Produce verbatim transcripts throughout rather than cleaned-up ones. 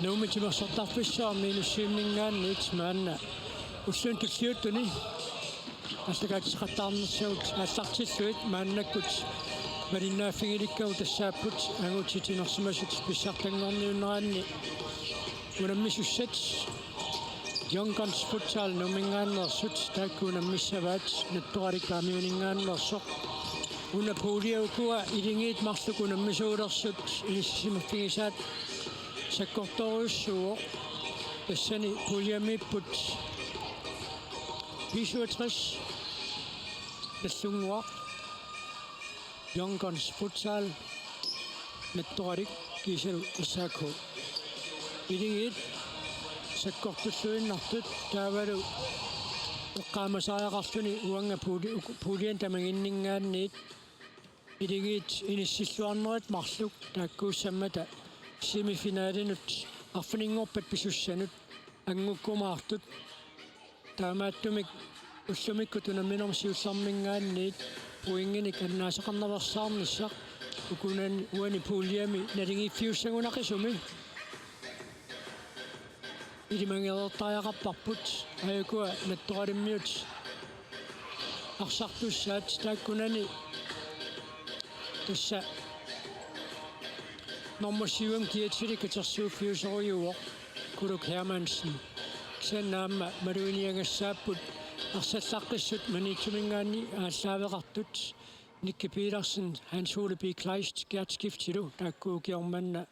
Nuummi timersortarfissuarmi minus syviminngaanniit maanna ulluni tulliuttuni allakaatiteqattaarnersagut aallartillugit maannakkut malinnaaffigilikkagut tassaapput angutit timersimasut pissartanngorniunneranni unammisussat. Young Guns Futsal Nuumminngaanneersut taakku unammissavaat Nattoralik Paamiuninngaanneersoq. Una pulje ukua Iligiit marluk unammisuulersut inissisimaffigisaat sakkortoorujussuuvoq. Tassani puljemiipput B syvogtres Nagdlunguaq, Young Guns Futsal, Nattoralik kiisalu S A K. Iligiit sakkortulluinnartut taavalu eqqaamasariaqarluni uanga pulje-, puljen tamanginninngaanniit Iligiit inissilluarnerit marluk taakkuussammata semifinalinut arfininngorpat pisussanut angukkumaartut. Taamaattumik ullumikkut unamminermi siullerminngaanniit pointinik annaasaqarnaveersaarnissaq ukunani uani puljemi naligiiffiussagunaqisumi ilimagereertariaqarparput. Aajukua Nattoralimmiut arsartussaat taakkunani tassa nummer syvimi kiatili katersuuffiusorujuuvoq Kuluk Hermansen. Kisianni aamma maluginiagassaapput arsallaqqissut Maniitsuminngaanniit aallaaveqartut Nicky Petersen, Hans Ole B. Kleist, Gert Skiftilu taakku ukioq manna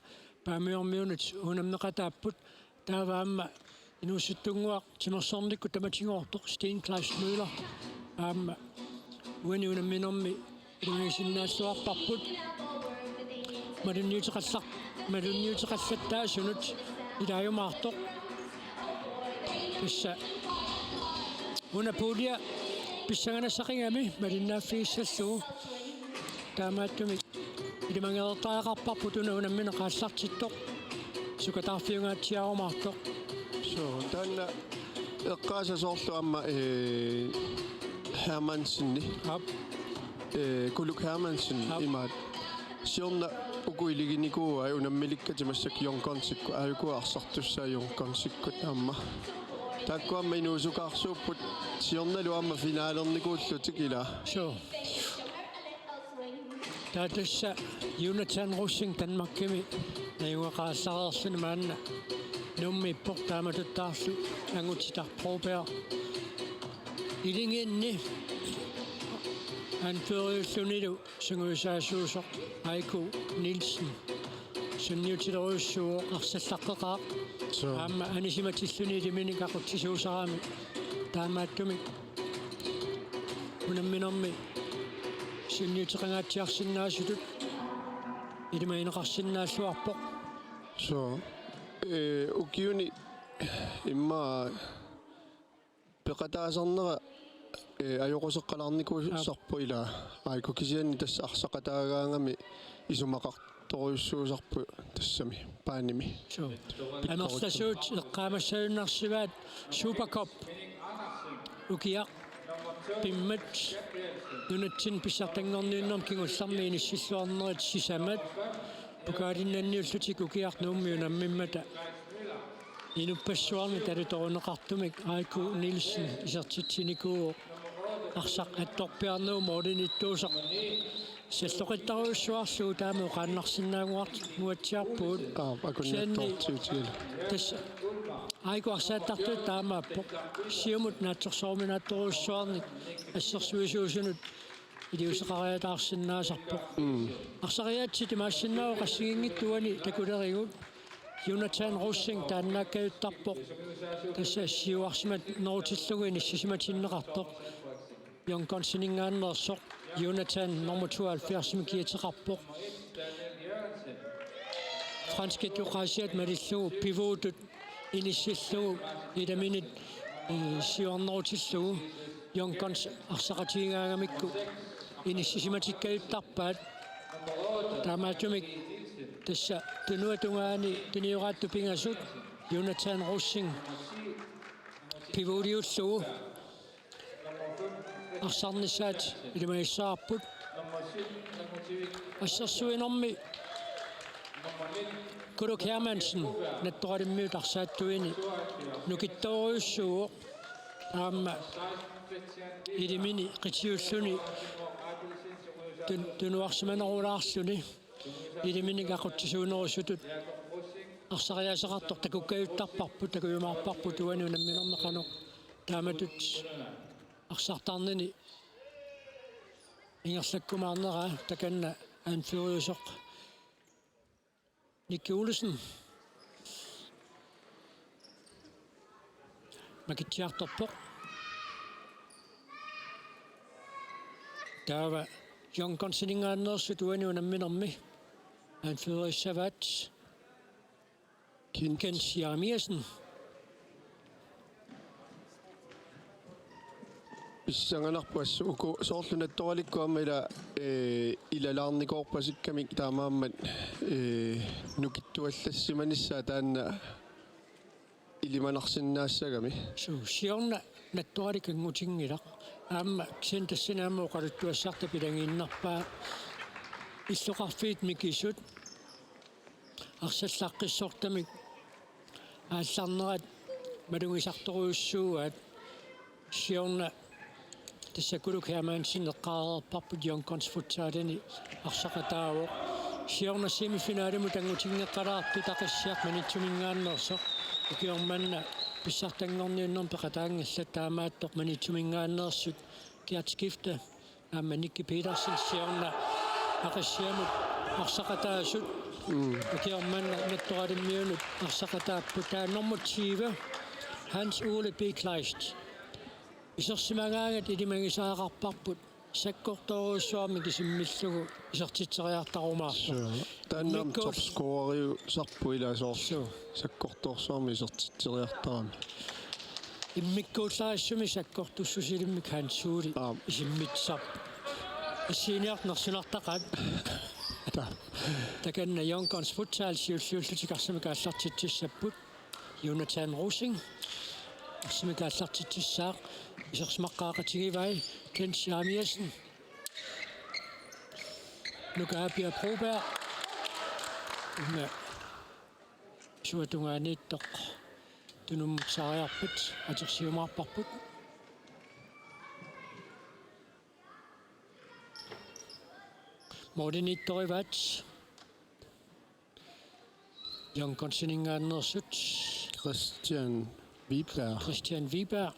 Paamiormiunut unammeqataapput. Taava aamma inuusuttunnguaq timersornikkut tamatigoortoq Steen Kleist Møller aamma uani unamminermi iluanisinnaalluarparput. Malunniuteqallaq-, malunniuteqallattaasunut ilaajumaartoq. Tassa una pulje pissanganassaqigami malinnaaffigissallugu. Taamaattumik ilimagereertariaqarparput una unammineq aallartittoq. Sukataarfiungaatsiarumaartoq. Suu, taanna eqqaasat soorlu aamma, ee, Hermansenip. Aap. Ee, Kuluk Hermansen. Aap. Imaat. Siorna uku iliginikuuai unammilikkatik massakkut Young Gunsikkut, aajukua arsartussaat Young Gunsikkut aamma. Taakku aamma inuusukaarsuupput siornalu aamma finalernikuullutik ilaa. Suu. Taava tassa Jonathan Rosing Danmarkimi najugaqaallareerluni maanna Nuummiippoq taamatuttaarlu Anguti Broberg. Iligiinni anføreriullunilu sungiusaasuusoq Aiko Nielsen sunniutilerujussuuvoq arsallaqqeqaaq. Suu. Aamma anisimatilluni iliminik aqutsisuusarami. Taamaattumik unamminermi sunniuteqangaatsiarsinnaasutut ilimagineqarsinnaalluarpoq. Suu. Ee, ukiuni immaqa peqataasarnera, ee, ajoquseqqalaarnikuusarpoq ilaa. Aiko, kisianni tassa arsaqataagaangami isumaqartorujussuusarpoq tassami paanimi. Suu. Amerlasuut eqqaamassagunarsivaat Supercup. Ukiaq pimmat nunatsinni pissartanngorniunnermi kingullermi inissilluarnerit sisamat pokaalinnanniullutik ukiaq Nuummi unammimmata inuppassuarnit alutoruneqartumik Aiko Nielsen isertitsinikuuvoq arsaq attorpiarnagu målinittuusoq. Salloqittarujussuarlugu taama oqaannarsinnaannguartinnguatsiarpugut. Aap, Aiko. Kisianni Nielsen tiutigalu. Tassa Aiko arsaattartut taamaappoq. Siumut naatsorsoruminaattorujussuarnik assersuisuusunut iliuuseqariataarsinnaasarpoq. Mm. Arsariaatsit imaassinnaavoq qassiginngitsuani takulerigut. Jonathan Rosing taannaakkajuttarpoq. Tassa siuarsimanerutillugu inissisimatinneqartoq. Young Gunsininngaanneersoq Jonathan nummer tooghalvfjerdsimi kiateqarpoq. Franskit oqaasiat malillugu pivotut inissillugu ilaminit, ee, siuarnerutillugu Young Guns arsaqatigigaangamikku inissisimatikkaluarpaat. Taamaattumik tassa tunuata tungaani tunioraatut pingasut Jonathan Rosing pivuuliullugu arsarnissaat ilimagissavarput. Assersuinermi Kuluk Hermansen Nattoralimmiut arsaattuini nukittoorujussuuvoq, aamma ilimini qitiulluni tun-, tunuarsimanerulaarluni iliminik aqutsisuunerusutut arsariaaseqartoq takukkajuttarparput, takujumaarparput uani unamminermi qanoq taamatut arsartarnini ingerlakkumaarneraa. Takanna anføreriusoq Nicky Olsen makitsiartorpoq. Taava Young Gunsininngaanneersut uani unamminermi anførerissavaat Kent. Kent Jeremiassen. Pissanganarpoq assut uku soorlu Nattoralikkut aamma ila, ee, ilalaarnikoorpasikkamik taamaammat, ee, nukittuallassimanissaa taanna ilimanarsinnaassagami. Suu, siorna Nattoralik anngutinngilaq. Aamma kisianni tassani aamma oqaluttuassarta pilagiinnarpaa illoqarfiit mikisut arsallaqqissortamik aallarnerat malugisartorujussuugaat. Siorna tassa Kuluk Hermansen eqqaareerparput Young Guns Futsalini arsaqataavoq. Siorna semifinalimut anngutinngikkaluartoq Aqissiaq Maniitsuminngaanneersoq. Ukioq manna pissartanngorniunnermi peqataanngillat, taamaattoq Maniitsuminngaanneersut Gert Skifte aamma Nicky Petersen siorna Aqissiamut arsaqataasut. Mm. Ukioq manna Nattoralimmiunut arsaqataapput. Taava nummer tyve, Hans Ole B. Kleist. Isersimagaangat ilimagisariaqarparput sakkortoorujussuarmik isimmillugu isertitseriartarumaarpoq. Suu. Taanna aamma immikkuul- topscoreriusarpoq ilaa soorlu. Suu. Sakkortoorsuarmik isertitseriartarami. Immikkuullarissumik sakkortussusilimmik Hans Ole. Aap. Isimmitsisarpoq. Assiiniarneq nersunartaqaat. Ta. Takanna Young Guns Futsal siulliullutik arsamik aallartitsissapput. Jonathan Rosing arsamik aallartitsissaaq. Isersimaqqaaqatigivai Kent Jeremiassen. Nuka Apia Broberg. Una suatungaaniittoq tunummut saariarpat atersiumaarparput. Målimiittorivaat Young Gunsininngaanneersut. Christian Wiberg. Christian Wiberg.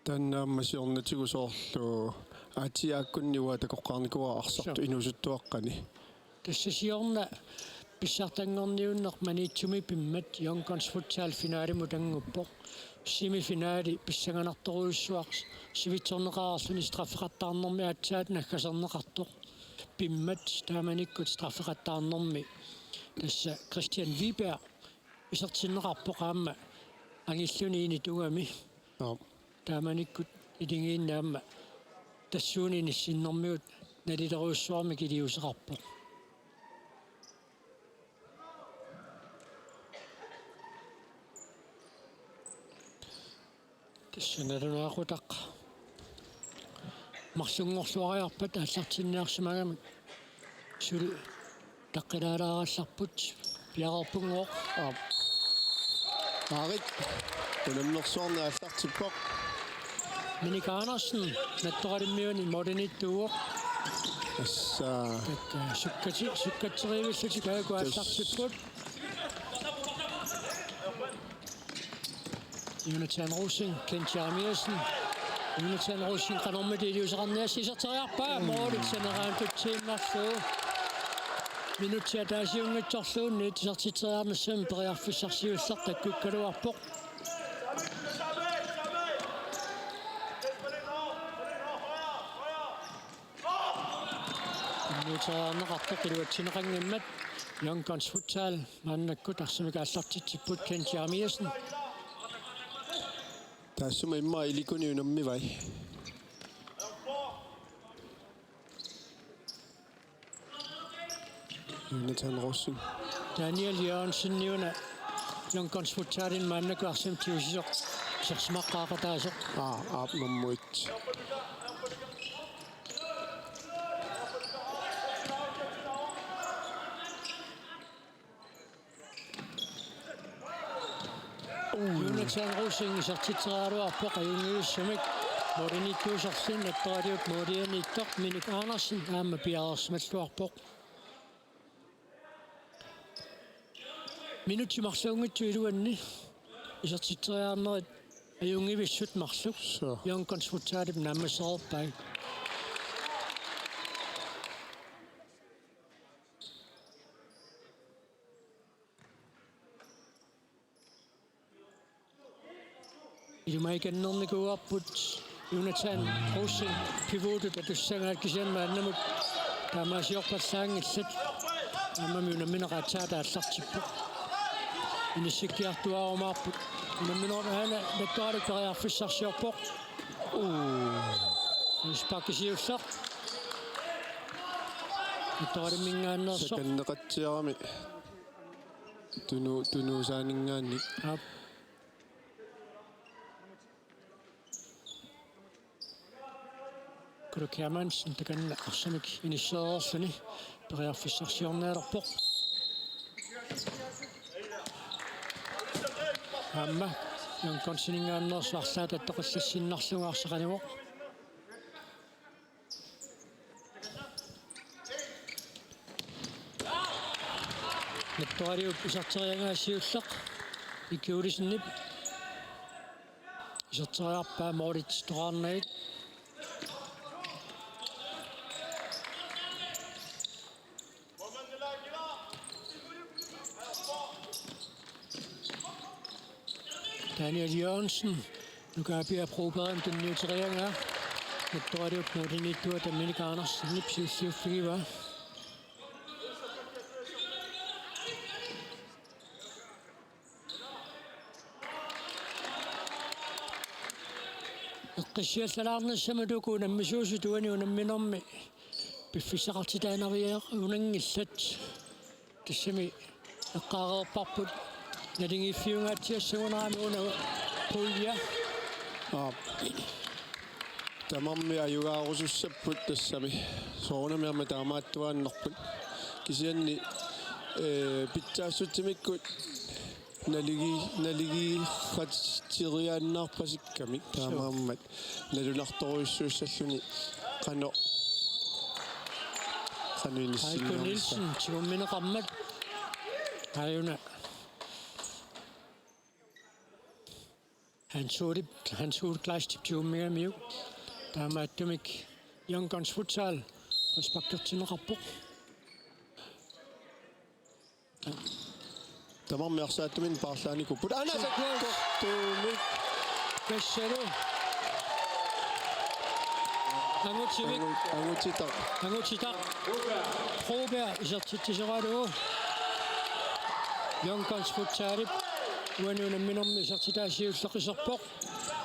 Taanna aamma siornatigut soorlu aatsiaakkunni uanga takoqqaarnikuuara arsartut. Sure. Inuusuttuaqqani. Tassa siorna pissartanngorniunneq Maniitsumi pimmat Young Guns Futsal finalimut annguppoq. Semifinali pissanganartorujussuaq sivitsorneqareerluni straffeqattaarnermi aatsaat naggaserneqartoq pimmat, taamanikkut straffeqattaarnermi tassa Christian Wiberg isertinneqarpoq aamma angilluni initugami. Joo. Taamanikkut iligiinni aamma tassuuna inissinnermigut nalilerujussuarmik iliuuseqarpoq. Tassa nalunaaqutaq marlunngorluariarpat aallartinniarsimagamik suli taqqilaalaarallarput. Piareerpunngooq. Aap. Maarit. Unammersuarneq aallartippoq. Minik Andersen Nattoralimmiuni målimiittuuvoq. Tassa. Taakku sukkati-, sukkatserivillutik aajuku aallartipput. Jonathan Rosing, Kent Jeremiassen. Jonathan Rosing qanormita iliuuseqarniassaq, iserteriarpaa. Mm. Målit saneraantutsiinnarlugu. Minutsit ataasiunngitsorluunniit isertitseriarnissamut periarfissarsiussaq takkukkaluarpoq. Innuuteriarneqartoq iluatsinneqanngimmat Young Guns Futsal maannakkut arsamik aallartitsipput Kent Jeremiassen. Taassuma immaqa ilikuni unammivai. Jonathan Rosing. Daniel Jørgensen una Young Guns Futsalimi maannakkut arsamik tigusisoq isersimaqqaaqataasoq. Aa, aap, nummer et. Jonathan Rosing isertitseriaraluarpoq ajunngivissumik. Målimiittuusorli Nattoraliup målimiittoq Minik Andersen aamma piareersimalluarpoq. Minutsit marluunngitsut iluanni isertitseriarnerit ajunngivissut marluk. Suu. Young Guns Futsalip naammassereerpai. Ilumaikanneernikuuarput Jonathan Rosing pivotut atussagaat kisianni maannamut taamaasiorpallaanngillat. Aammami unammineq aatsaat aallartippoq. Inissikkiartuaarumaarput. Unamminerup aana Nattoralik periarfissarsiorpoq. Uu. Frispark siulleq. Nattoralimminngaanneersoq. Sakanneqatsiarami. Tunu-, tunuusaaninngaanniit. Aap. Kurt Hermansen takanna arsamik inissereerluni periarfissarsiornialerpoq. Aamma Young Gunsininngaanneersoq arlaata attoqallassinnarlugu arsaq qanivoq. Nattoraliup iserteriagaa siulleq Miki Olsenip iserteriarpaa målimiittoq toqqaannagit. Daniel Jørgensen, Nuka Pia Brobergimut tunniuteriaraa. Nattoraliup målimiittuata Minik Andersenip siulliuffigivaa. Eqqissiallalaarnissamut uku unammisuusut uani unamminermi piffissaqartitaanaviarunanngillat. Tassami eqqaareerparput naligiiffiungaatsiassagunarami una pulje. Aap. Tamarmik ajugaarusussapput tassami. Soorunami aamma taamaattuaannarput. Kisianni, ee, pitsaassutsimikku naligi-, naligiiqatseriaannarpasikkamik taamaammat nalunartorujussuussalluni qanoq, qanoq Heiko inissinneqarnissaa. Nielsen tigummineqarmat. Aajuna. Hans Ole, Hans Ole Kleistip tigummigamiuk. Taamaattumik Young Guns Futsal frisparkertinneqarpoq. Tamarmik arsaattumik paarlaanikuupput. Aana sakkortuumik. Tassalu. Angutivik. Angu-, angutitaq. Angutitaq. Broberg isertitsisoralugu. Young Guns Futsalip uani unamminermi isertitaa siulleq iserpoq.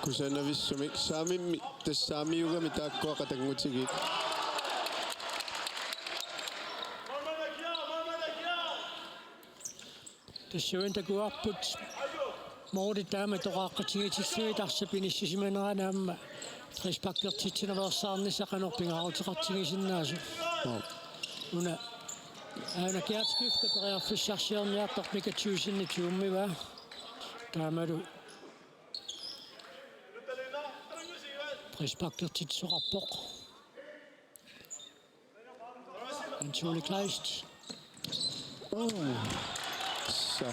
Kusanavissumik saamimmi tassa saamiugami taakkua qatanngutigiit. Tassuuna takuarput måli taama toqaaqqatigiitillugit arsap inissisimanerani aamma frisparkertitsinersaarnissaq qanoq pingaaruteqartigisinnaasoq. Joo. Una aana Gert Skifte periarfissarsiorniartoq Mika Thygesen tigummivaa. Taamalu frisparkertitsisoqarpoq. Hans Ole Kleist. Uu. Sa.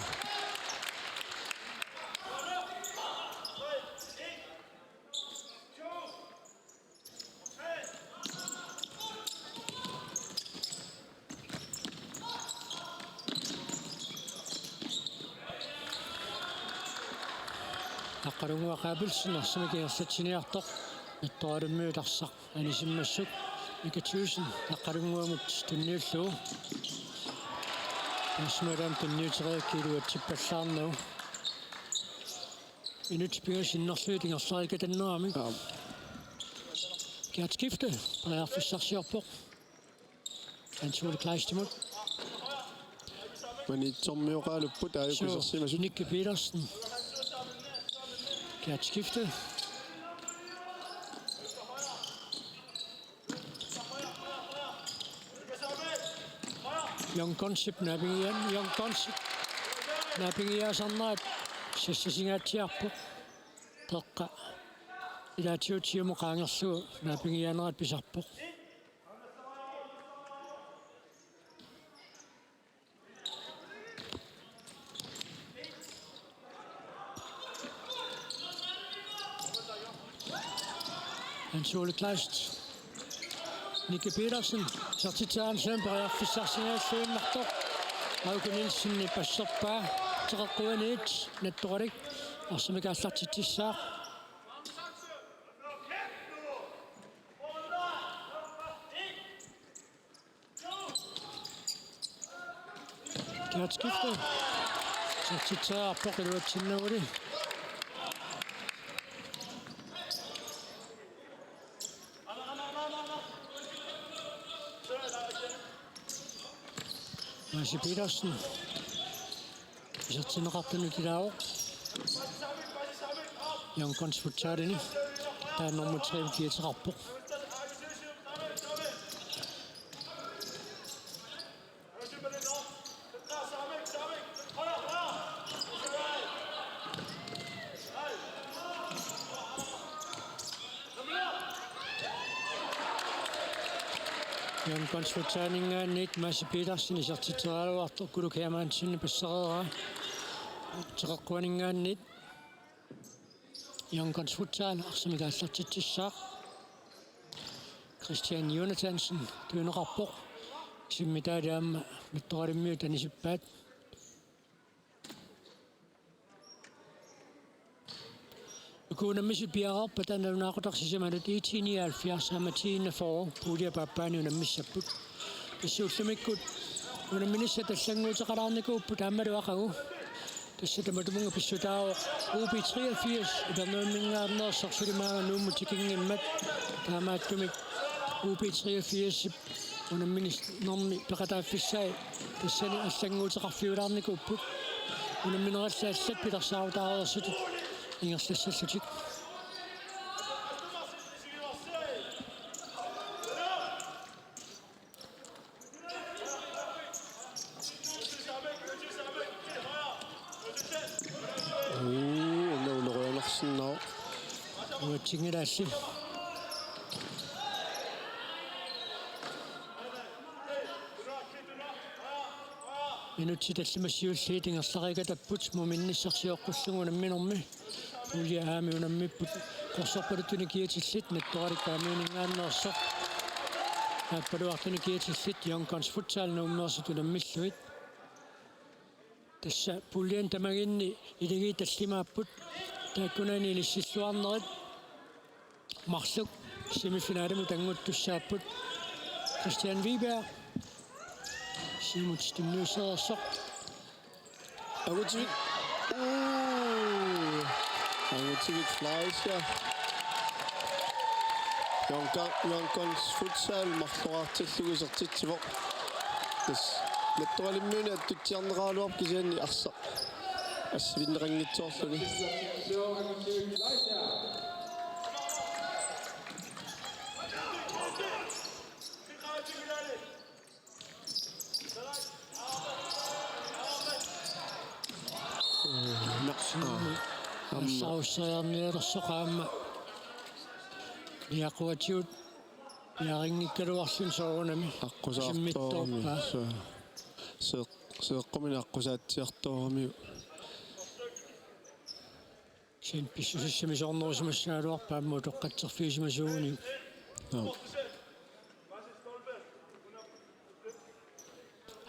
Aqqalunnguaq Abelsen arsamik ingerlatsiniartoq. Nattoralummiut arsaq anisimmassuk. Mika Thygesen Aqqalunnguamut tunniullugu. Tassami aamma tunniuteriaraa iluatsippallaarnagu. Minutsit pingasut sinnerlugit ingerlareqatannerami. Aap. Gert Skifte periarfissarsiorpoq. Hans Ole Kleistimut. Maniitsormioqalupput aajuku isersimasut. Nicky Petersen. Kært skifte. Young Gunsip naapingian-, Young Gunsip naapingiaasarnerat sassasingaatsiarpoq. Peqqa ilaatigut siumut qaangerlugu naapingiaanerat pisarpoq. Hans Ole Kleist. Nicky Petersen. Isertitseqarnermini periarfissarsinnaalluinnartoq. Auke Nielsen ipasserpaa. Teqeqquaniit Nattoralik arsamik aallartitsissaaq. Kært skifte. Isertitseqarpoq iluatsinnaguli. Maasi Petersen. Isertinneqartunut ilaavoq. Young Guns futsalini. Taanna nummer tre kiateqarpoq. Young Guns futsalinngaanniit Maasi Petersen isertitseriaraluartoq, Kulu Hermansen passereeraa. Teqeqquaninngaanniit Young Guns futsal arsamik aallartitsissaaq. Christian Jonathansen tunineqarpoq. Simmitaali aamma Nattoralimmiut anisippaat. Uku unammisut piareerpata nalunaaqutaq sisamanut I T nioghalvfjerds aamma ti enogfyrre pulje paappaani unammissapput. Tassa ullumikkut unamminissat allannguuteqalaarnikuupput aammalu aqagu. Tassa tamatumunnga pissutaavoq U B treogfirs Ipernavimminngaanneersoq suli maanga Nuummut tikinngimmat. Taamaattumik U B treogfirsip unamminermi peqataaffissai tassani allannguuteqarfiulaarnikuupput. Unammineralli allat pilersaarutaareersutut ingerlassallutik. Uu, una ulorianarsinnaavoq. Uatsinngilaassi. Minutsit tallimat siulliit ingerlariikatapput muminnissarsioqqullugu unamminermi. Pulje A-mi unammipput qorsorpaluttunik kiatillit Nattoralik A-miuninngaanneersoq. Aappaluartunik kiatillit Young Guns Futsal Nuummeersut unammillugit. Tassa puljen tamaginni ilagiit tallimaapput. Taakkunani inissilluarnerit marluk semifinalimut annguttussaapput. Christian Wiberg. Siumut tunniussereersoq. Angutivik. Uu. Angutivik Fleischer. Young Gun-, Young Guns Futsal marloraartillugu isertitsivoq. Tassa Nattoralimmiuni attutsiarneqaraluarpoq kisianni arsaq assivinneqanngitsoorluni. Naqsaa. Aamma. Saussaarnialersoq aamma. Niaquatigut niarinngikkaluarluni soorunami. Aqqusaartoorami. Simmittoorpaa. Soo-, seeq-, seeqqumini aqqusaatsiartooramiuk. Sen pissusissami soornerusimassagaluarpoq aamma utoqqatserfigisimasuuguniuk. Joo.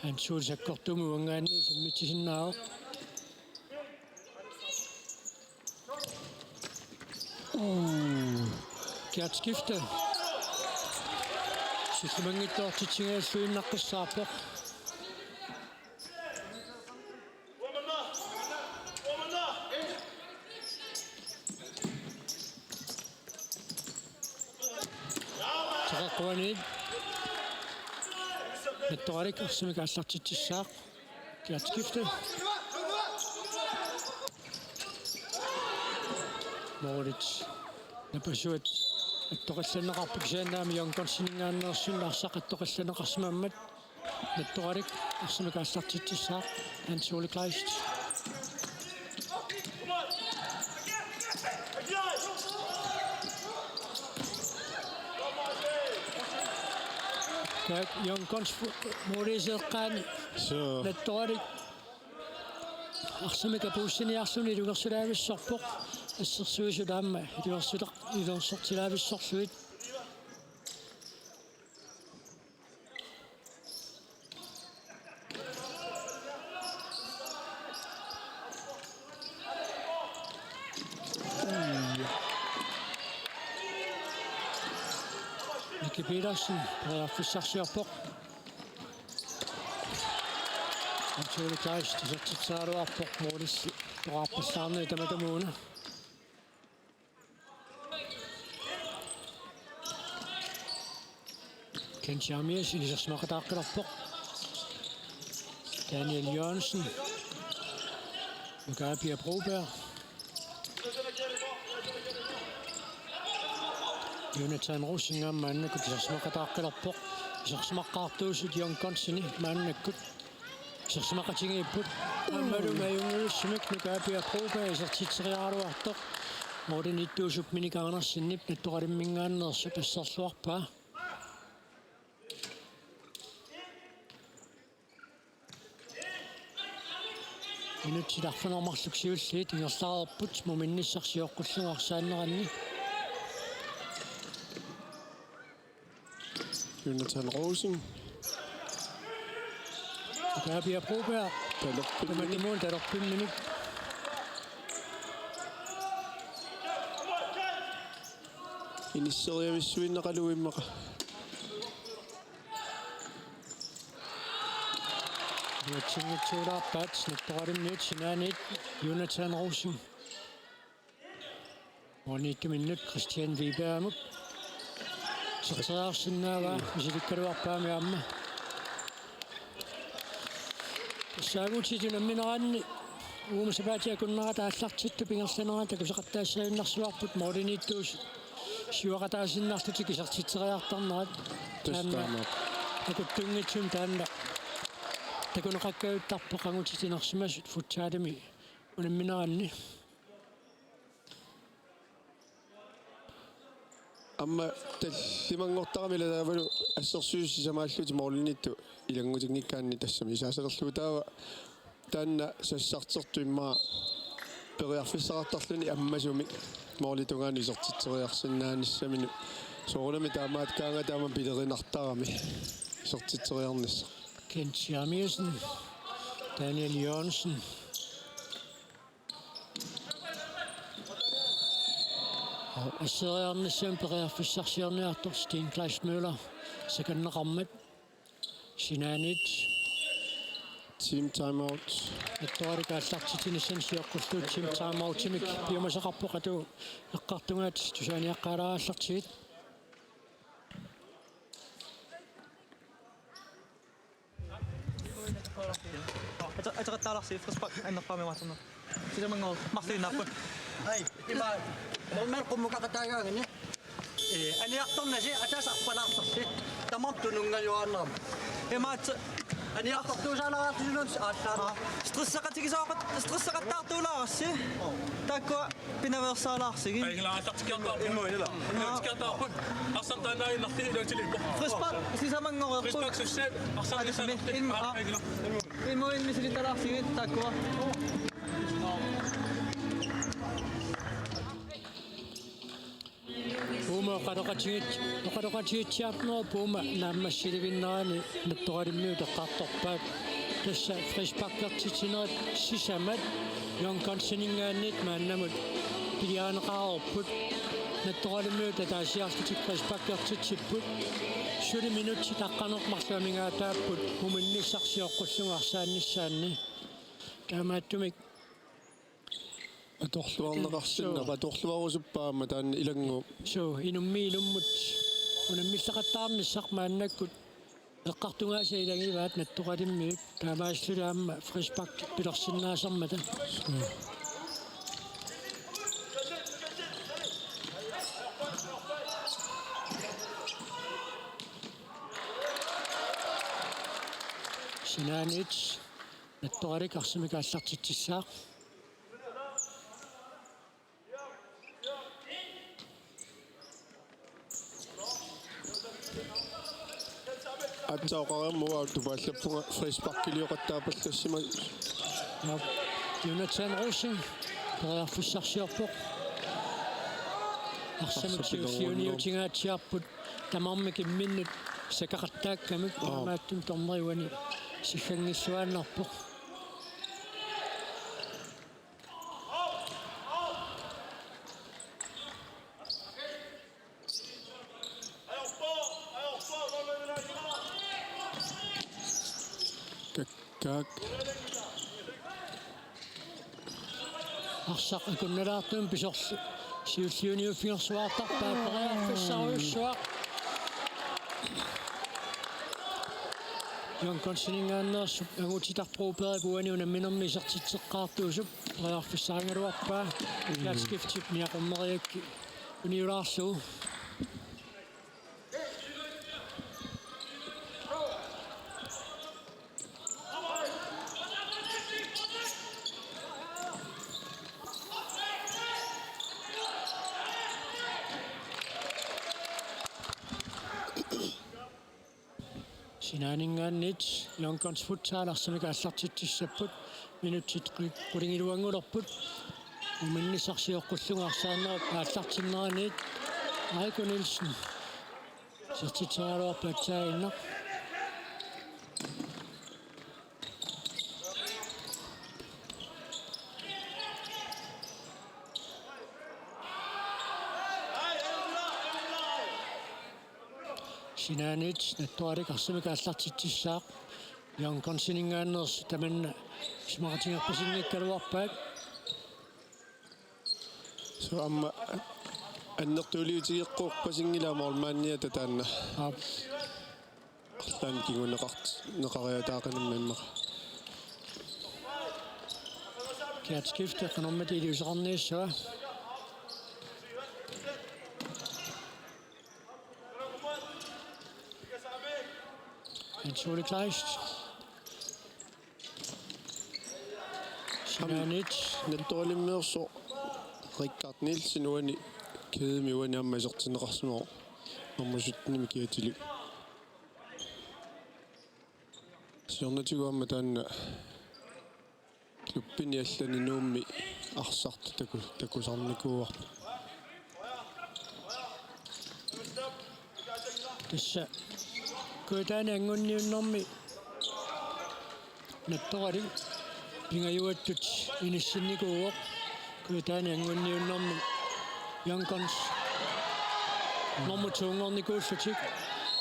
Hans Ole sakkortuumik uanngaanniit simmitsisinnaavoq. Uu. Kært skifte. Sillumanngitsoortitsigalluinnaqqissaarpoq. Teqeqquaniit Nattoralik arsamik aallartitsissaaq. Klatskifte. Målit napasuat attoqallanneqarpoq, kisianni aamma Young Gunsiningaanneersoq arsaq attoqallanneqarsimammat. Nattoralik arsamik aallartitsissaaq Hans Ole Kleist. Young Guns målip iseeqqaani. Suu. Nattoralik arsamik apuussiniarluni ilungersulaavissorpoq. Assersuisut aamma ilungersuleq-, ilungersortilaavissorlugit. Miki Petersen periarfissarsiorpoq. Hans Ole Kleist isertitseriaraluarpoq, målilli toqqarpallaarnani tamatumuuna. Kent Jeremiassen isersimaqataaqqilerpoq. Daniel Jørgensen. Nuka Pia Broberg. Jonathan Rosing aamma maannakkut isersimaqataaqqilerpoq. Isersimaqqaartuusut Young Gunsini maannakkut. Isersimaqatigiipput. Aammalu majunngiusumik Nuka Pia Broberg isertitseriaraluartoq. Målimiittuusup Minik Andersenip Nattoralimmingaanneersoq asserluarpaa. Minutsit arfineq-marluk siulliit ingerlareerput muminnissaq sioqqullugu arsaanneranni. Jonathan Rosing. Nuka Pia Broberg. Talerpimminik. Tamatumuuna talerpimminik. Inisseriavissuinnaqalugu immaqa. Iluatsinngitsoorpaat Nattoralimmiut sinaaniit Jonathan Rosing. Målimiittuminnut Christian Wibergimut. Iserteriarsinnaavaa misilikkaluarpaami aamma. Tassa angutitut unammineranni uuma sapaatip akunnerata aallartittup ingerlanerani takusaqattaassagunarsuarput målimiittuusut siuaqataasinnarlutik isertitseriartarnerat. Tassa taanna taamaappoq. Takuttunngitsumik taanna takuneqakkajuttarpoq angutititsinersimasut futsalimi unammineranni. Aamma tallimanngortarami ilaa taavalu assersuisut sisamaallutik målimiittut ilanngutinngikkaanni tassami isaasalerlugu taava taanna sassartertut immaqa periarfissaqartarluni ammasumik målip tungaanut isertitseriarsinnaanissaminut. Soorunami taamaattoq taama pilerinartarami isertitseriarnissaq. Kent Jeremiassen, Daniel Jørgensen. Asseriarnissamut periarfissarsiorniartoq Steen Kleist Møller sakanneqarmat sinaaniit. Team timeout. Nattoralik aallartitsinissamut sioqqullugu team timeoutimik piumasaqarpoq, atu eqqartugaat tusaaniaqqaalaarallartigit. Ata-, ataqattaalarsi frispark annerpaamik marlunner. Sisamanngooq marluinnaapput. Ai, ima, normal qummukaqataagaanni. Ee, aniartornasi ataasiarpalaartarsi. Tamarmik tununngajuaannarami. Imaat aniartortuusaalaartilluun aallaana. Stressaqatigisooqat-, stressaqattaartuulaarassi. Taakkua pinaveersaalaarsigit. Ai, ilaa, aatsaat tikkiartaarput. Immaqa ilaa. Immaqa tikkiartaarput. Arsamik taanna iluarlugu iluatsilippoq. Frispark sisamanngoreerput. Frispark sussiat arsamik. Atasami. Immaqa. Ai, ilaa. Immaqa immisilitalaarsigit taakkua. Uuma oqaloqatigiit-, oqaloqatigiitsiarnerup uuma naammassilivinnerani Nattoralimmiut eqqartorpaat. Tassa frisparkertitsinerit sisamat Young Gunsininngaanniit maannamut piliarineqareerput. Nattoralimmiut ataasiarlutik frisparkertitsipput. Suli minutsit aqqaneq-marluk amigaataapput muminnissaq sioqqullugu arsaannissaanni. Taamaattumik atorluarneqarsinnaapput, atorluarusuppaat aamma taanna ilannguup. Suu, inummiit inummut unammilleqattaarnissaq maannakkut Eqqartugaasa ilagivaat Nattoqalimmiut, taamaasilluni aamma frispark pilersinnaasarmata. Sinaaniit Nattoqalik arsamik aallartitsissaaq. Aatsaat oqarama uanga tupaallappunga frisparkilioqattaapallassimasoq. Jonathan Rosing periarfissarsiorpoq. Arsamik siulliuniutingaatsiarput tamarmik imminnut sakaqattaakkamik. Aap. Taamaattumik dommeri uani sigganngilluinnarpoq. Kakkaak. Arsaq akunnalaartumik pisorlu siulliuniuffigersuaartarpaa, periarfissarujussuaq. Jørgen Konseninngaanneersup Angutit Brobergip uani unamminermi isertitseqqaartuusup periarfissarigaluarpaa. Kjært Skiftip niaqorneriakkit uniulaarlugu. Sinaaninngaanniit Young Guns Futsal arsamik aallartitsissapput, minutsit qi-, qulingiluanngulerput. Uminnissaq sioqqullugu arsaannerup aallartinneraniit Aiko Nielsen isertitseriaraluarpoq aatsaannguaq. Sinaaniit Nattoralik arsamik aallartitsissaaq. Young Gunsininngaanneersut tamanna isumaqatigerpasinngikkaluarpaat. Soorlu aamma annertuliutigeqqorpasinngilaa målmandiata taanna. Aap. Arlaannik kinguneqart-, neqariataaqinimmat immaqa. Kjært Skifte qanormita iliuuseqarniassava. Hans Ole Kleist. Sinaaniit. Nattoralimmeersoq Richard Nielsen uani kædemi uani aamma isertinneqarsimavoq. Nummer syttenimi kiatilik. Siornatigut aamma taanna klubbini allani Nuummi arsartut taku-, takusarnikuuarput. Tassa Kujataani anngunniunnermi Nattoralik pingajuattut inissinnikuuvoq. Kujataani anngunniunnermi Young Guns nummer to-nngornikuullutik.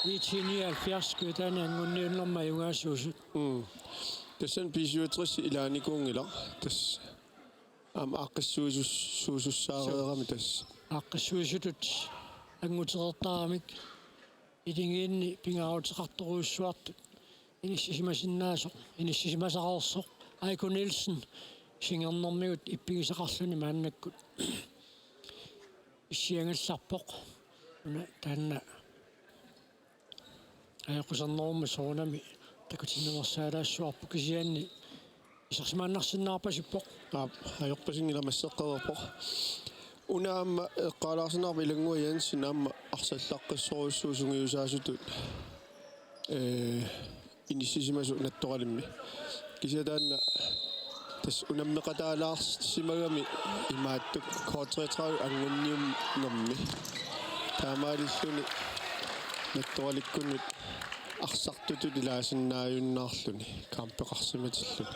I T nioghalvfjerds Kujataani anngunniunnermi ajugaasuusut. Mm. Tassani B syvogtres ilaanikuunngilaq. Tassa aamma aaqqissuisus-, suisussaareerami tassa. Aaqqissuisutut angutereertaramik iligiinni pingaaruteqartorujussuartut inissisimasinnaasut, inissisimasareersoq Aiko Nielsen singernermigut ippigisaqarluni maannakkut issiagallarpoq. Una taanna ajoqusernerummat soorunami takutinneqarsaalaassuarpoq, kisianni isersimaannarsinnaarpasippoq. Aap, ajorpasinngilaq, masseqqareerpoq. Una aamma eqqaalaarsinnaarpoq Ilannguaq Jensen aamma arsallaqqissorujussuuvoq sungiusaasutut, ee, inissisimasoq Nattoralimmi. Kisianni taanna tassa unammeqataalaarsimagami imaattoq K treogtredive anngunniunnermi. Taamaalilluni Nattoralikkunnut arsartutut ilaasinnaajunnaarluni kaampeqarsimatilluni.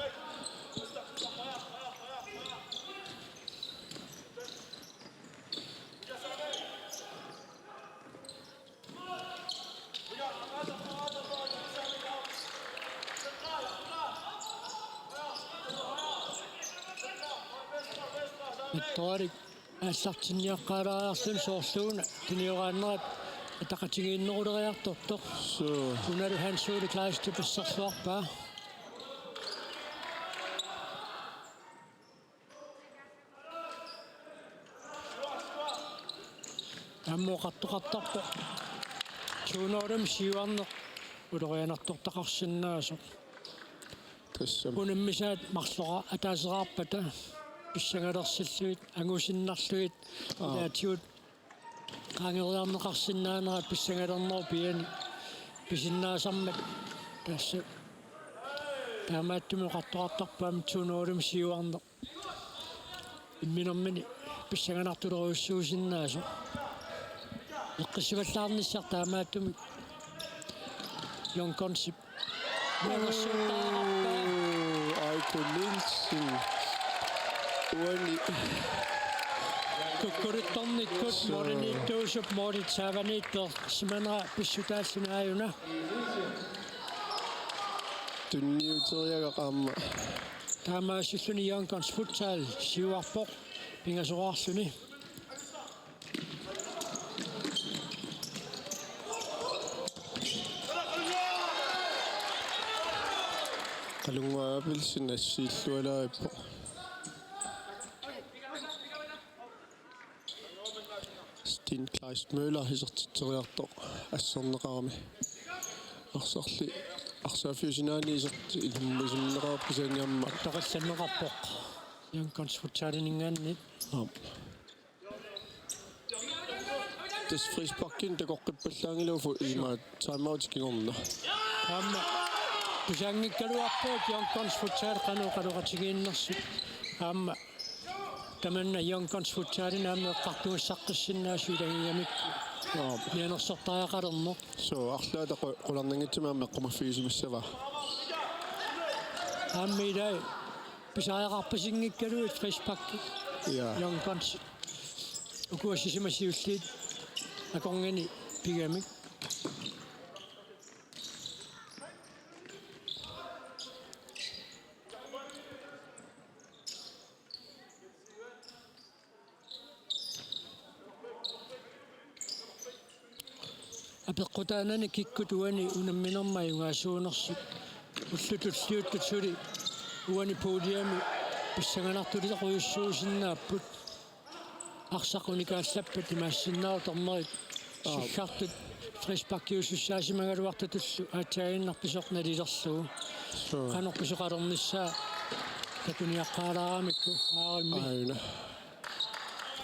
Nattoralik aallartinniaqqaalaariarluni soorluuna tunioraannerat ataqatigiinneruleriartortoq. Suu. Unalu Hans Ole Kleistip assersuarpaa. Aamma oqartoqartarpoq to nul-imik siuarneq ulorianartortaqarsinnaasoq. Tassami. Unammisaat marlora ataaseraarpata pissangalersillugit, angusinnarlugit, aa, ilaatigut qaangereerneqarsinnaanera pissangalernerup piani pisinnaasarmat tassa. Taamaattumik oqartoqartarpoq aamma to nul-imik siuarneq imminermini pissanganartorujussuusinnaasoq. Eqqissavallaarnissaq taamaattumik Jon Konsip. Mianersuuttariaqarpaa. Aiko Nielsen. Uani. Kukkuluttornikkut. Suu. Mooriniittuusup moolit saavaniittoq simanera pissutaalluni aajuna. Tunniuteriagaq aamma. Taamaasilluni Jon Kons Futsal siuarpoq pingasoraarluni. Qalunnguaq Abelsen assiillualaarippoq. Steen Kleist Møller isertitseriartoq asserneqarami. Arsarli arsaaffiup sinaani isertitseriartoq isertitseriartoq aamma. Taqallanneqarpoq. Jon Kons Futsalininngaanniit. Aap. Tassa frisparkinik takoqqippallaanngilagut fu-, ima timeout kingorna. Aamma. Tusaanngikkaluarpoq Jon Kons Futsal qanoq qanoq oqaatigiinnersut. Aamma. Tamanna Jon Kons Futsalini aamma eqqartugassaqqissinnaasut ilagigamikku. Aap. Mianersortariaqalerneq. Suu, arlaata qu-, qularnanngitsumik aamma eqqumaffigisimassavaa. Aamma ilai pisariaqarpasinngikkaluit frisparkit. Ja. Jon Kons. Ukua sisamat siulliit akornanni pigamik. Apeqqutaanani kikkut uani unamminermi ajugaasuunersut ullut tulliuttut suli uani puljemi pissanganartorujussuusinnaapput. Arsaq unikaallappat imaassinnaavoq dommeri. Aap. Siggartut frisparkiusussaasimagaluartutullu aatsaaginnarpisoq nalilerlugu. Suu. Qanoq pisoqalernissaa takuniaqqaalaaramikku aarimmi. Aajuna.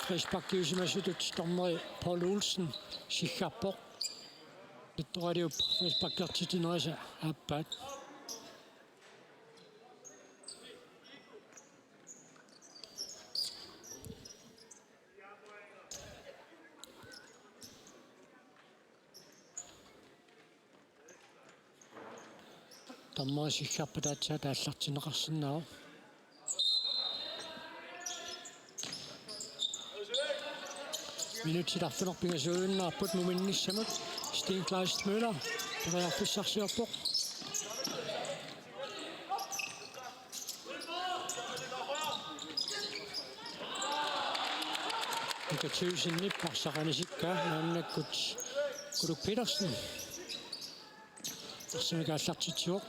Frisparkiusimasutut dommeri Paul Olsen siggarpoq. Nittoraliup frisparkertitsinerisa aappaat. Tammerisiggarpat aatsaat aallartinneqarsinnaavoq. Minutsit arfineq-pingasuujunnarput muminnissamut. Steen Kleist Møller periarfissarsiorpoq. Mika Thygesen arsaq anisikkaa maannakkut Kuluk Petersen. Arsamik aallartitsivoq.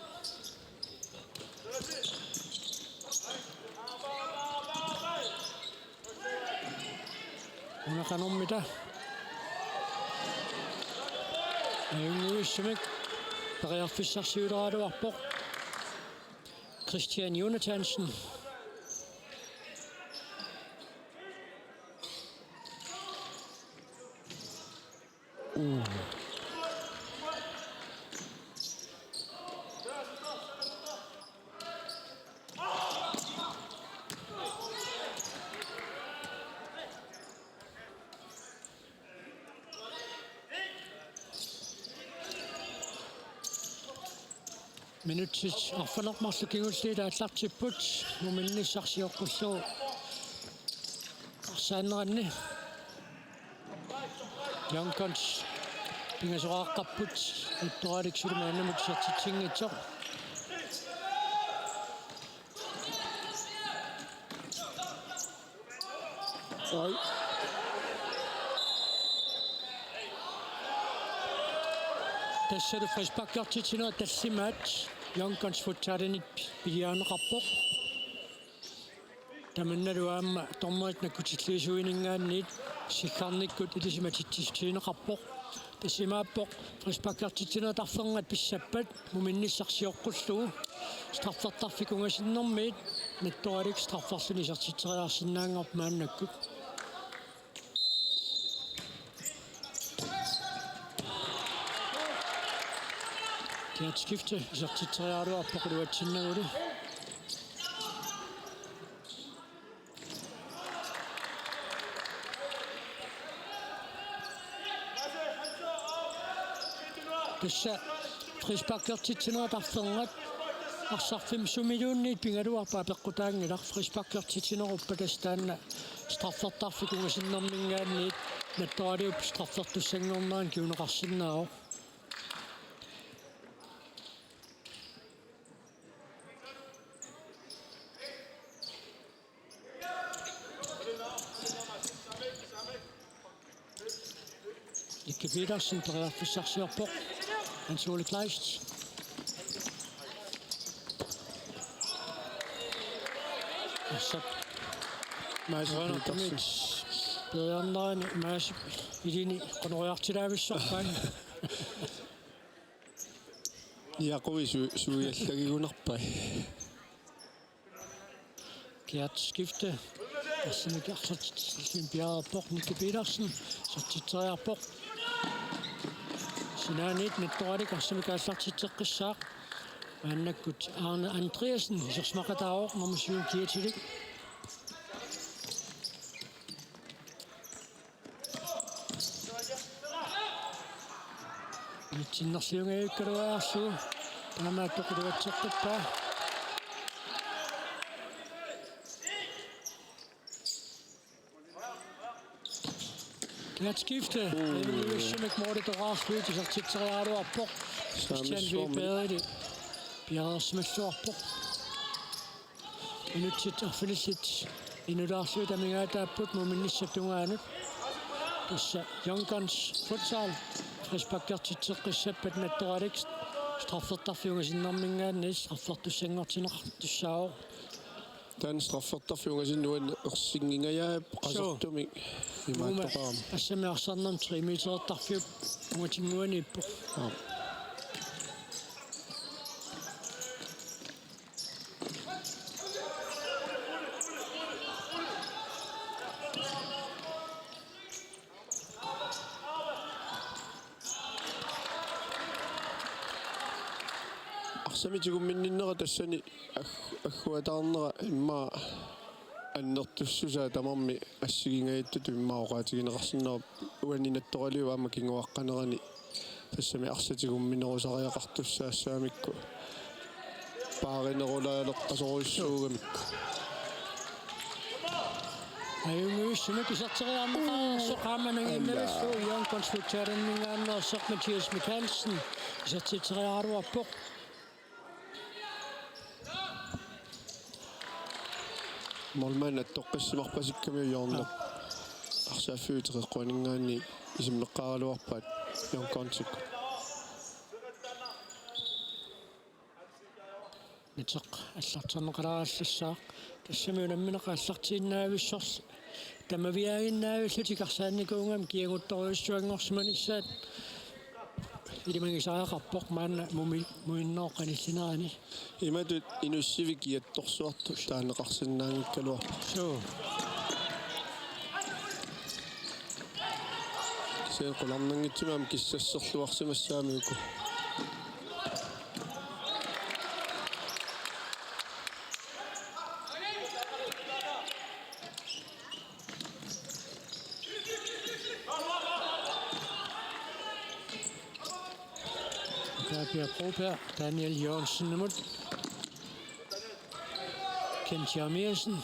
Una qanormita. Ajunnguissamik periarfissarsiuleraluarpoq. Christian Jonathansen. Minutsit arfineq-marluk kingulliit aallartipput, muminnissaq sioqqullugu arsaanneranni. Jon Kons pingasoqaqqapput, nittoralik suli maannamut isertitsinngitsoq. Oj. Tassalu frisparkertitsinerit tallimaat Young Guns Futsalinik piliaanneqarpoq. Tamannalu aamma dommerit nakkutilliisuininngaanniit siggarnikkut ilisimatitsissutigineqarpoq. Tassa imaappoq frisparkertitsinerit arfernat pissappat muminnissaq sioqqullugu straffertarfik ungasinnermiit Nettoralik strafferluni isertitseriarsinnaanngorpoq maannakkut. Kiatskifte isertitseriaraluarpoq iluatsinnagulu. Tassa frisparkertitsinerit arfernat arsarfimmi sumiluunniit pigaluarpat apeqqutaanngilaq, frisparkertitsineruppat tassa taanna straffertarfik ungasinnerminngaanniit Nettoraliup straffertussanngornerani kinguneqarsinnaavoq. Nicky Petersen periarfissarsiorpoq. Hans Ole Kleist. Assap. Mads Petersen. Periarnerani Mads ilini qunoriartilaavissorpaat. Niaqui su-, suiallagigunarpai. Kiatskifte. Arsamik arsartitsilluni piareerpoq, Nicky Petersen isertitseriarpoq. Sinaaniit Nettoralik arsamik aallartitseqqissaaq. Maannakkut Arne Andreasen isersimaqataavoq nummer syv Kiatilik. Unitsinnerliungajavikkaluarlugu taamaattoq iluatseqqippaa. Kiatskifte. Uu. Iluatsumik målitoqqarlugu isertitseriaraluarpoq. Christian Wibergili piareersimalluarpoq. Minutsit arfinillit inulaarlugit amigaataapput muminnissap tungaanut. Tassa Young Guns Futsal frisparkertitseqqissappat Nettoralik straffertarfik ungasinnerminngaanniit straffertussanngortinneqartussaavoq. Taanna straffertarfik ungasinnerup ersinngingajappoq. Suu. Qasortumik imaattoqarami. Assamik arsarnermi tre meterertarfiup ungatinnguaniippoq. Aap. Arsamik tigumminninnera tassani agg-, agguataarnera immaqa annertussusaa tamarmik assigingajattutut immaqa oqaatigineqarsinnaavoq, uani Nettoraliup aamma kinguaqqanerani tassami arsaq tigumminerusariaqartussaassagamikku paarinerulaaleqqasorujussuugamikku. Ajunngivissumik iserteriarneqareersoq aamma nangiinnavissuaq Young Guns Futsaliminngaanneersoq Mathias Mikaelsen isertitseriaraluarpoq. Målmand attoqqissimarpasikkamiuk hjørner. Arsaaffiup teqeqquaninngaanniit isimmeqqaaraluarpaat Young Gunsikkut. Nitseq allarterneqalaallassaaq. Tassami unammineq aallartiinnaavissorlu tamaviaaginnaavillutik arsaannikuugami kiaguttorujussuanngorsimanissaat ilimagisariaqarpoq maanna mumi-, muinnooq qanillinerani. Imatut inussivik kiattorsuartut taaneqarsinnaanngikkaluarput. Suu. Kisianni qularnanngitsumik aamma kissasserluarsimassagami uku. Tabia Broberg, Daniel Jørgensenimut. Kent Jeremiassen.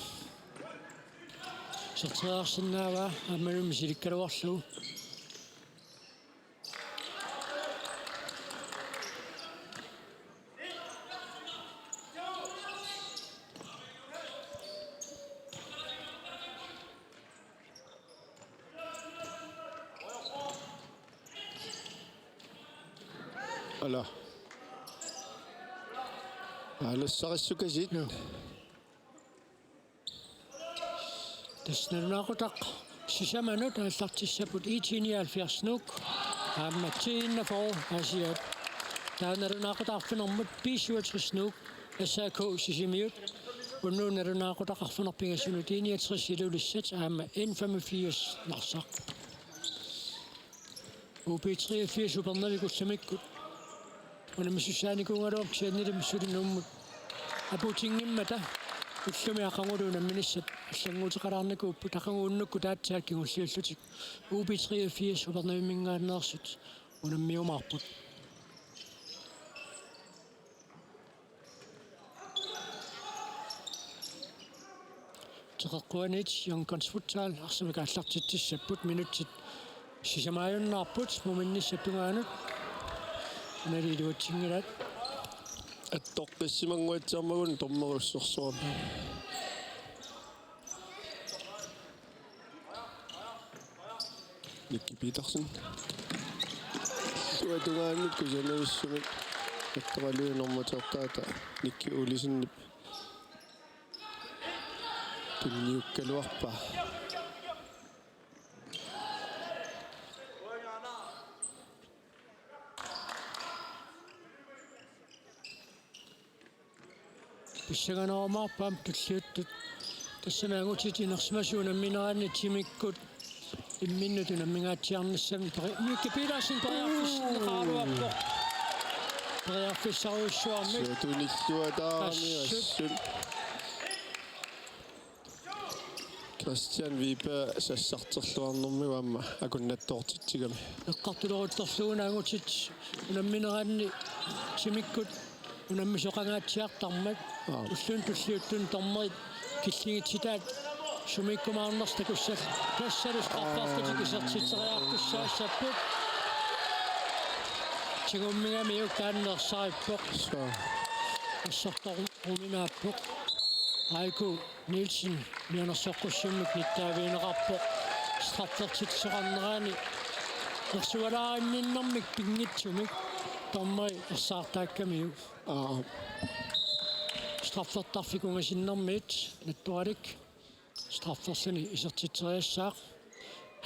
Iserteriarsinnaavaa, aammalumi misilikkaluarlugu. Ala. Aalassarissukasiit. Joo. Tassa nalunaaqutaq sisamanut aallartissapput I T nioghalvfjerds Nuuk aamma T enogfyrre Aasiaat. Taava nalunaaqutaq arfinermut B syvogtres Nuuk S A K Sisimiut. Unnugu nalunaaqutaq arfineq-pingasunut I niogtres Ilulissat aamma N femogfirs Narsaq. U B treogfirs Upernavik ullumikkut unammisussaanikuugaluarpoq kisiannili suli Nuummut apuutinngimmata ullumi aqagulu unamminissat allannguuteqalaarnikuupput, aqagu unnukkut aatsaat kingulliullutik U B treogfirs Upernavimminngaanneersut unammiumaarput. Teqeqquaniit Young Guns Futsal arsamik aallartitsissapput, minutsit sisamaajunnaarput muminnissap tungaanut. Unali iluatsinngilaat. Attoqqissimannguatsiarmagun dommerussorsuarmi. Nikki Petersen. Tuatungaannut kusanavissumik. Attoraluinermut tortaata Nikki Olsenip tunniukkaluarpaa. Pissanganoorumaarput aamma tulliuttut. Tassami angutit inersimasut unammineranni timikkut imminnut unammingaatsiarnissamut peri-, Mika Petersen periarfissinneqaraluarpoq. Periarfissarujussuarmik. Suatunilluataarami assut. Assut. Christian Wiberg sassarterluarnermigut aamma akunnattoortitsigami. Eqqartuleruttorlugu una angutit unammineranni timikkut unammisoqangaatsiartarmat. Aap. Ulluni tulliuttuni dommerit killingitsitaat sumiikkumaarnersut takussallugit. Tassalu strafferlutik isertitseriartussaassapput. Tigummigamiuk taanna ersarippoq. Suu. Assortoruminaappoq. Aiku Nielsen mianersoqqussummik nittaavigineqarpoq. Straffertitsisoqarnerani ersualaarinninnermik pinngitsumik dommeri ersaartaakkamiuk. Aap. Straffertarfik ungasinnermiit Nattoralik strafferluni isertitseriassaaq.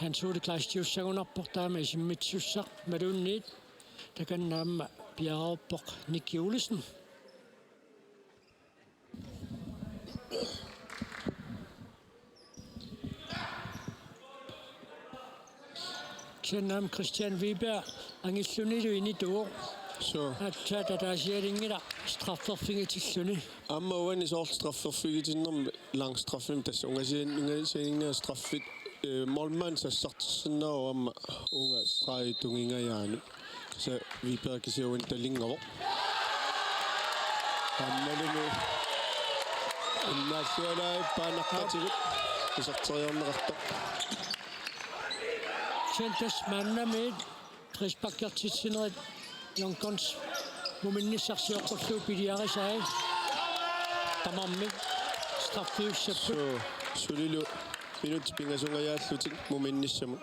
Hans Ole Kleistiussagunarpoq taama isimmitsisussaq, imaluunniit takanna aamma piareerpoq Nikki Olsen. Kisianni aamma Christian Wiberg angillunilu inituuvoq. Suu. Aatsaat ataasialinngilaq strafferfigitilluni. Aamma uani soorlu strafferfigitinnermi langstraffimi tassa ungasiin-, ungasiinngilaq straffit, eh, målmand sassartissinnaavoq aamma uunga stregi tungingajaanut. Kisianni Wiberg kisianni talinngavoq. Aammalumi innaallualaarpaa naqqatigut iserteriarneqartoq. Kisianni tassa maannamiit frisparkertitsinerit Young Guns muminnissaq sioqqullugu piliarisai. Tamarmik straffiussapput. Suu, sulilu minutsit pingasuunngajaarlutik muminnissamut.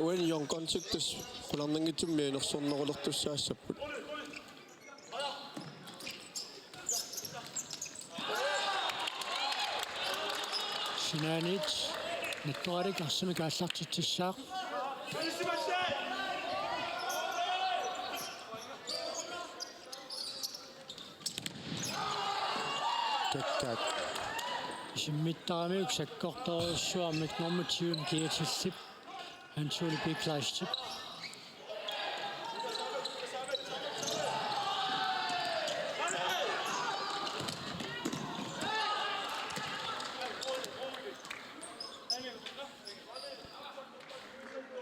Uani Young Gunsik tassa qularnanngitsumik mianersornerulertussaassapput. Sinaaniit Nattoralik arsamik aallartitsissaaq. Kakkaak. Isimmittaramiuk sakkortoorujussuarmik nummer tyve Kiatillip. Hans Ole Big Leistip.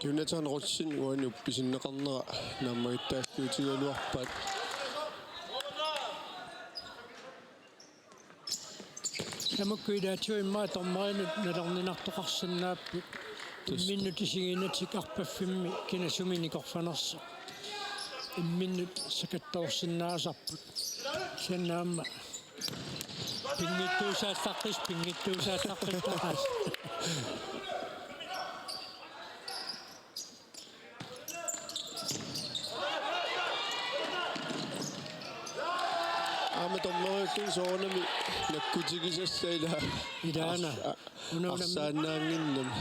Jonathan Rotsin uani uppisinneqarnera naammagittaalliutigigaluarpaat. Tamakku ilaatigut immaqa dommerinut nalorninartoqarsinnaapput. Imminnut isigiinnatik arpaffimmi kina sumi nikorfanersoq. Imminnut sakattoorsinnaasarput. Kisianni aamma pinngittuusaallaqqis-, pinngittuusaallaqqissaaq. Dommeriulluni soorunami nakkutigisassaq ilaa. Ilaana. Ars-, a-, una unam-, arsaannaannginnami.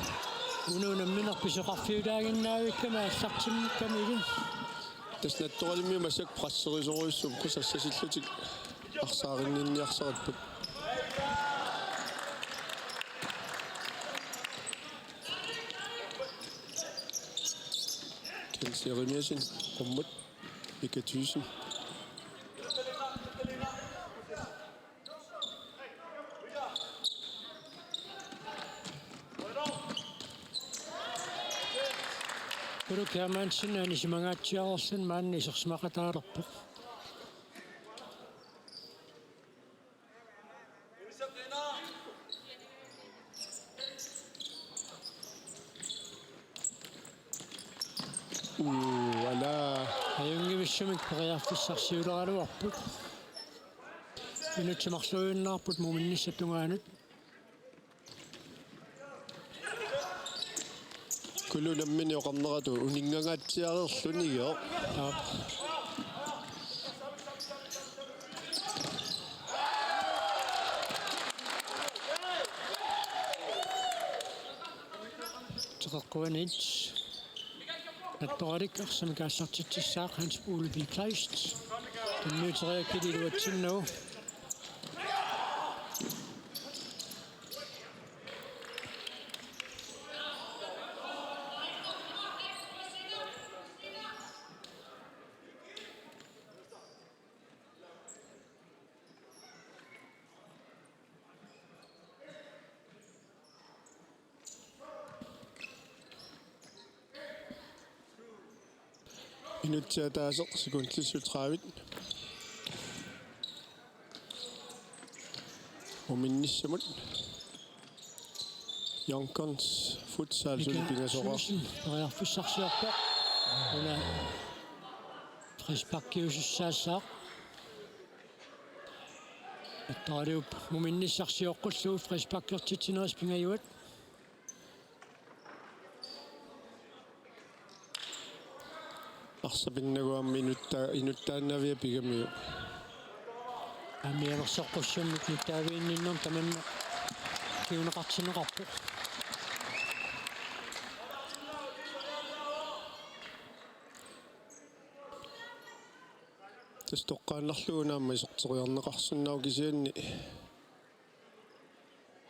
Una unammineq pisoqarfiulaaginnaavikkami aallartimmikkamili. Tassa Nattoralimiut massakkut presserisorujussuupput, sassarsillutik arsaarinninniarsaripput. Jens Jeremiassen, qummut, Mika Thyssen. Kuluk Hermansen anisimangaatsiarluni maanna isersimaqataalerpoq. Uu, ala. Ajunngivissumik periarfissarsiuleraluarput. Minutsit marluinnarput muminnissap tungaanut. Kuluk nammineq oqarneratut uninngangaatsiareerluni, jo. Aap. Teqeqquanit. Nattoralik arsamik aallartitsissaaq Hans Ole B. Kleist. Tunniuteriakkit iluatsinnagu. Minutsit ataaseq sekundit syvogtredive. Muminnissamut. Young Guns Futsal suli pingasoqar. Thyssen periarfissarsiorpoq. Una frisparkiusussaassaaq. Attaariup muminnissaq sioqqullugu frisparkertitsinerisa pingajuat. Arsaq pinnagu aamma inutta-, inuttaannavia pigamiuk. Aamma mianersoqqussummik nittaaviinninnermut tamanna kinguneqartinneqarpoq. Tassa toqqaannarlugu aamma iserteriarneqarsinnaavoq kisianni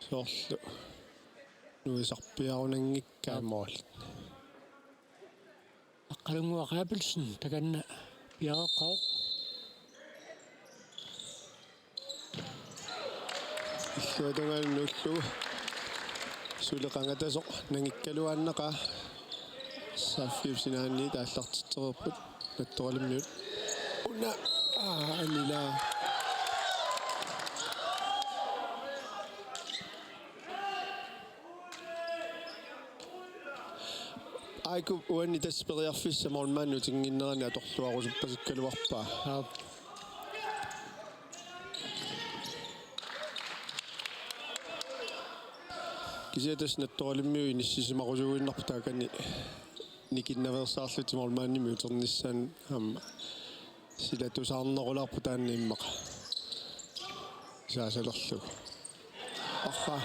soorlu nuisarpiarunanngikkaa. Aap. Mål. Aqqalunnguaq Abelsen takanna piareeqqavoq. Illuatungaanut nuullugu suli qangatasoq nangikkaluaannaqaaq. Saaffiup sinaaniit aallartitsereerput Nattoralimiut. Una, aa, anilaa. Aikup uani tassa periarfissaq målmandip nutinnginnerani atorluarusuppasukkaluarpaa. Aap. Kisianni tassa Nattoralimiut inissisimarusuinnarput taakani nikinnaveersaarlutik målmandimik uternissaannut aamma. Sila tusaarnerulaarpoq taanna immaqa. Saasalerlugu. Aha.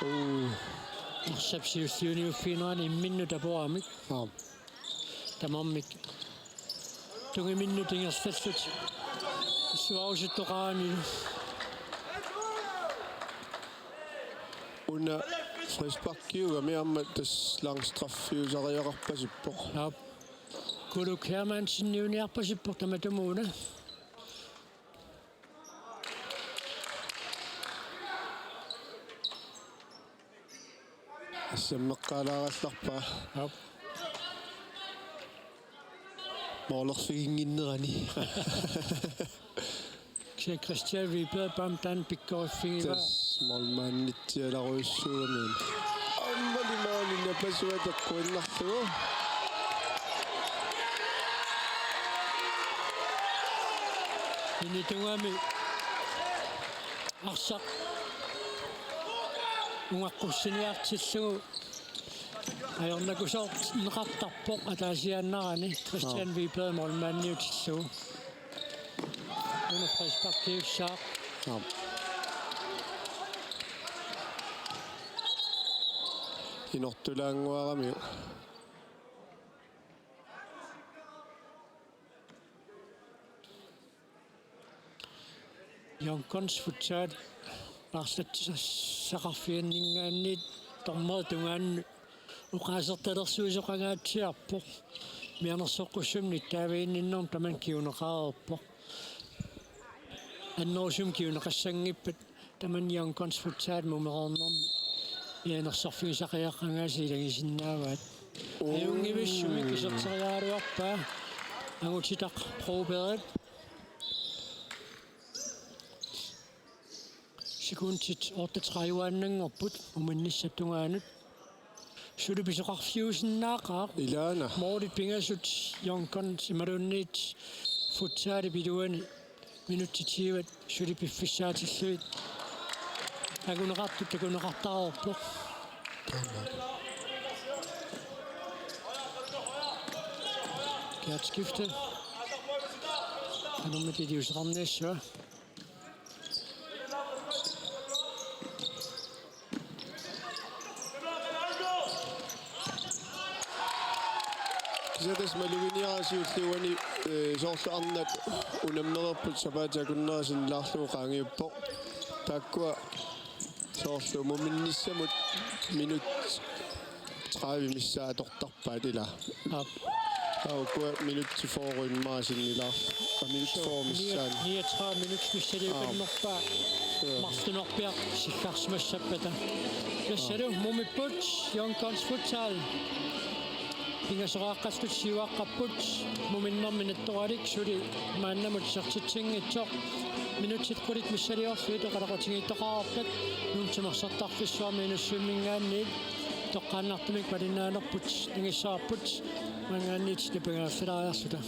Uu. Arsap siulliuniuffiginerani imminnut taporamik. Aap. Tamarmik. Tungiminnut ingerlallutik. Illuarusuttoqarani. Una frisparkiugami aamma tassa langstraffiusariaqarpasippoq. Aap. Kuluk Hermanseniuniarpasippoq tamatumuuna. Assammeqqaalaarallarpaa. Aap. Målerfiginnginnerani. Kisianni Christian Wiberg aamma taanna pikkoriffigivaa. Tassa målmanditsialarujussuugami. Aammali måli napasuat eqquinnarlugu. Initugami arsaq ungaqqussiniartillugu ajornakusoorneqartarpoq ataasiaannarani Christian Wiberg målmandiutillugu. Una frisparkiussaaq. Aap. Inortulaannguaramiuk. Young Guns Futsal paarlatsisaqarfianninngaanniit dommerip tungaanut oqaasertalersuisoqangaatsiarpoq. Mianersoqqussummik nittaaviginninnermut tamanna kinguneqareerpoq. Annerusumik kinguneqassanngippat tamanna Young Guns Futsal mumereernermi mianersorfigisariaqangaasiit ilagisinnaavaat. Ajunngivissumik iserteriaraluarpaa Angutitaq Broberg. Sekundit otteogtredive-annanngorput muminnissap tungaanut. Suli pisoqarfiusinnaaqaaq. Ilaana. Målit pingasut Young Guns imaluunniit futsalip iluani minutsit tyvet suli piffissaatillugit anguneqartut takuneqartareerpoq. Kært skifte. Qanormita iliuuseqarniassava. Kisianni tassa maluginiarsiulluani, eh, soorlu arnat unammereerput sapaatip akunnera sinnilaarlugu qaangiuppoq. Taakkua soorlu muminnissamut minut tredive missaa atortarpaat ilaa. Aap. Aa, ukua minutsit fyrre immaqa sinnilaar-, aa, minutsit fyrre missaani. Niogtredive minutsit missiliukannerpaaq. Suu. Marlunarpiaq silarsimassappata. Tassalu mumipput Young Guns Futsal. Pingasoqaqqallutik siuaqqapput muminnermi nattoralik suli maannamut isertitsinngitsoq. Minutsit qulit missiliorlugit oqaloqatigiittoqarpat Nuummi Timersortarfissuarmi Inussivimminngaanniit toqqaannartumik malinnaanerput nangissavarput, maanngaanniit napangaaffilaariarluta.